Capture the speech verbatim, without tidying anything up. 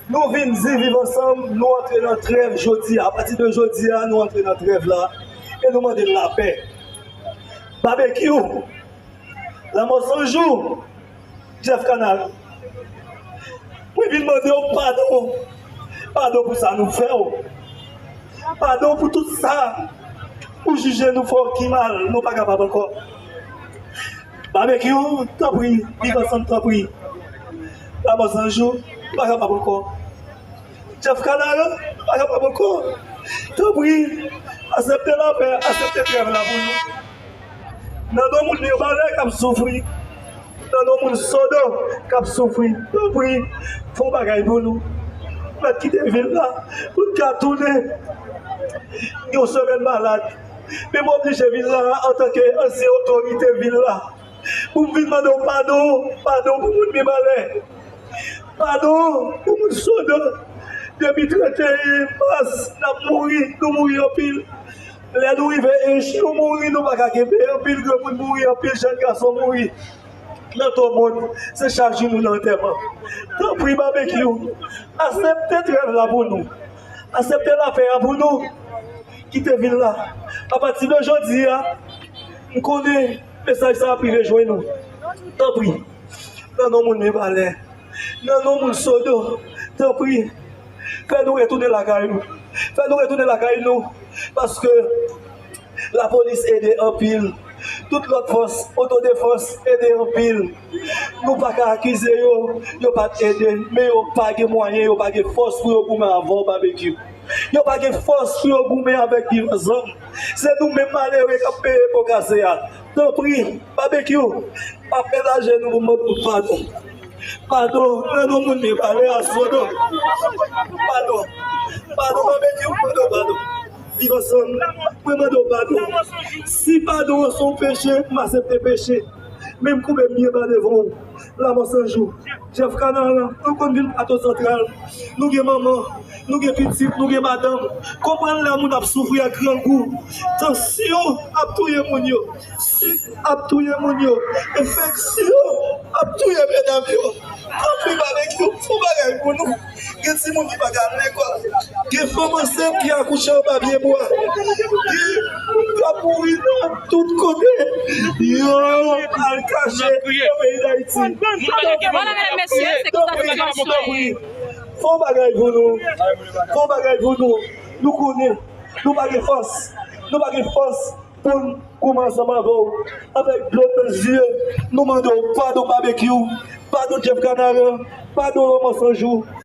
Nou vin di viv ansanm, nou antre nan trèv jodi a. Apati de jodi a, nou antre nan trèv la e nou mande lapè. Babekyou, Lanmò San Jou, Jeff Canal, mwen vin mande w padon. Padon pou sa nou fè w. Padon pou tout sa ou jije nou fè w ki mal, nou pa kapab ankò. Babekyou, tanpri, viv ansanm, tanpri. Lanmò San Jou, nou pa kapab ankò. Jeff Canal, nou pa kapab ankò. Tanpri, aksepte lapè, aksepte trèv la pou nou. Nan non moun Mibalè k ap soufri, nan non moun Sodo k ap soufri, tanpri, fè yon bagay pou nou. Mèt kite vil la pou n ka tounen. Yon semèn malad, men m oblije vin la antanke ansyen otorite vil la pou m vin mande w padon, padon pou moun Mibalè. Padon pou moun Sodo. Depi trannteyen mas, n ap mouri, nou mouri anpil. Lè nou rive Ench, nou mouri, nou pa ka kenbe. Anpil granmoun mouri, anpil jèn gason mouri. Nan Tomòn, se chak jou nou nan antèman. Tanpri, Babekyou, aksepte trèv la pou nou. Aksepte lapè a pou nou. Kite vil la. Apati de jodi a, m konnen mesaj sa ap rive jwenn ou. Tanpri, nan non moun Mibalè, nan non moun Sodo, tanpri, fè nou retounen lakay nou. Fè nou retounen lakay nou, paske lapolis ede anpil. Tout lòt fòs, otodefans ede anpil. Nou pa ka akize yo, yo pa t ede, men yo pa gen mwayen, yo pa gen fòs pou yo goumen avè w, Babekyou. Yo pa gen fòs pou yo goumen avèk Viv Ansanm. Se nou menm malere k ap peye po kase a. Tanpri, Babekyou, m ap mete ajenou pou m mande w padon. Padon, nan non moun Mibalè a, Sodo. Padon. Padon, Babekyou, m mande w padon. Viv Ansanm, mwen mande w padon. Si padon an se yon peche, m aksepte peche. Men m koube m byen ba devan w. Lanmò San Jou, Jeff Canal, nou konn vil Plato Santral. Nou gen manman, nou gen pitit, nou gen madanm. Konprann lè moun ap soufri ak grangou. Tansyon ap touye moun yo. Sik ap touye moun yo. Enfeksyon ap touye medam yo. Tanpri, Babekyou, fè yon bagay pou nou. Gen timoun ki pa ka al lekòl. Gen fanm ansent ki akouche anba pye bwa. Gen moun k ap mouri nan tout kote. Yo al kache nan peyi Dayiti. Voilà, mesdames, messieurs, c'est qui ça, c'est l'émission. Fè yon bagay pou nou. Fè yon bagay pou nou. Nou konnen nou pa gen fòs. Nou pa gen fòs pou n goumen ansanm avè w. Avèk dlo nan zye, nou mande w padon Babekyou, padon Jeff Canal, padon Lanmò San Jou,